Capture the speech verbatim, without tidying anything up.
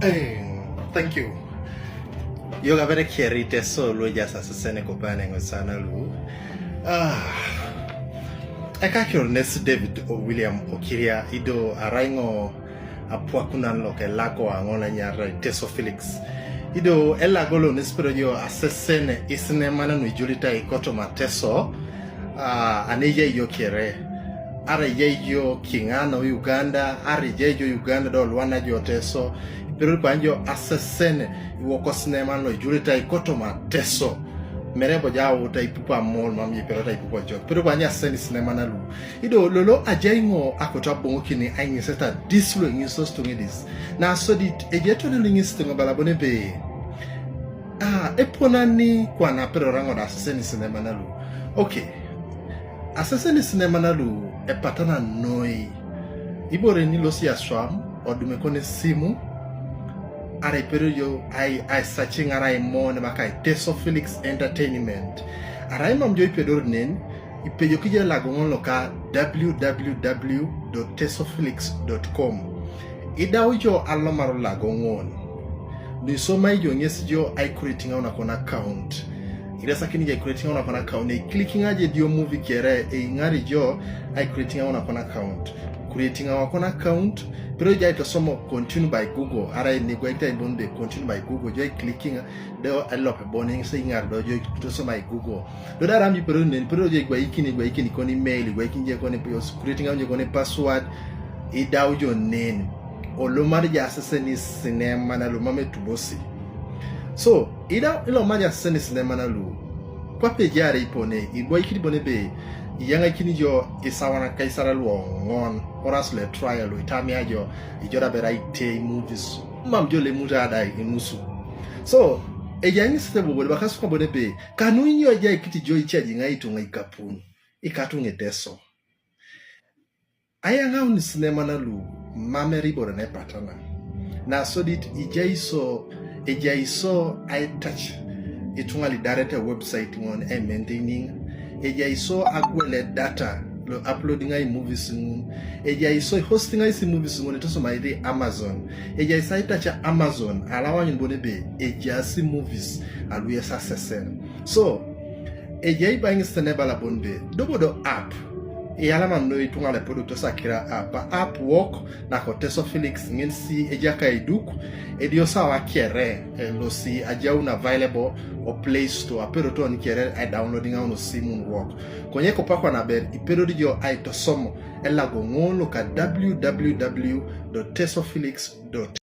Hey, thank you. Yoga bere keri te so lo ja sa sene ko pane ngo sana lu. Ah. Eka kiro nes David o William Okiria ido araingo apwakunan lo ke lako angola nyara Teso Felix. Ido elago lo nes pero yo asesene isine mana nu julita ikoto mateso. Ah, ane ya yo kere. Ara ya yo kingano Uganda, ara ya yo Uganda do lwana jo Teso. Pero kwa njo asesene iwoko sinema lo julita ikoto mateso. Mere bo ja uta ipupa mol mam ye pero ta ipupa jo. Pero kwa njo asesene sinema na lu. Ido lolo ajaingo akota bongo kini ainyiseta dislo inyiso stungidis. Na so di ejeto lolo inyiso tungo balabone be. Ah, epona ni kwa na pero rango da asesene sinema na lu. Okay. Asesene sinema na lu epatana noi. Ibore ni losi aswam, odume kone simu. Ara ipero yo ai, ai searching ara imo ne baka Teso Felix Entertainment. Ara imam jo ipedor nen, ipejo kije lagongon lo ka w w w dot tesofelix dot com. Idau jo alomaro lagongon. Ni soma ijo ngesi jo ai creating una kona account. Ila sakini ja creating una kona account. E clicking aje dio movie kere e ingari jo ai creating una kona account. Creating una kona account. Pero ja ito somo continue by Google. Ara ni gwa ita ibon be continue by Google. Jo ai clicking do elope boning se ingar do jo ito somo by Google. Do dara mi pero nen pero je gwa ikini gwa ikini koni mail gwa ikini je koni pos creating je koni password. Idau jo nen. Olomar ja asesene sinema na lumame tubosi. So ida ilo maja seni sinema na lu. Kwa pe jare ipone ibo ikini bone be. Iyanga ikini jo isawana kaisara lu ongon. Oras le trial lu itamia jo. Ijora bera ite movies. Mam jo le muta ada inusu. So eja ingi sete bobo bakasu kwa bone be. Kanu inyo eja ikiti jo ichaji ngai tunga ikapun. Ikatu nge Teso. Aya ngaun sinema na lu mame ribore ne patana. Na so dit ijaiso ijaiso ai touch itunga lidarete website ngon e maintaining. Ijaiso agwele data lo uploading ai movies ngun. Ijaiso hosting ai si movies ngun itoso mairi Amazon. Ijaiso ai touch Amazon alawanyun bone be ijasi movies aluye sa sesen. So ejai bangis tene bala bon be dobo do app. Iyala man no itunga le product osa kira app. App work na ko Teso Felix ngin si ejaka iduk. Edio sawa kere e lo si ajaun available o Play Store apero ton kere ai downloading auno simun work. Konye ko pakwa na ber ipero di jo ai tosomo elago ngolo ka w w w dot tesofelix dot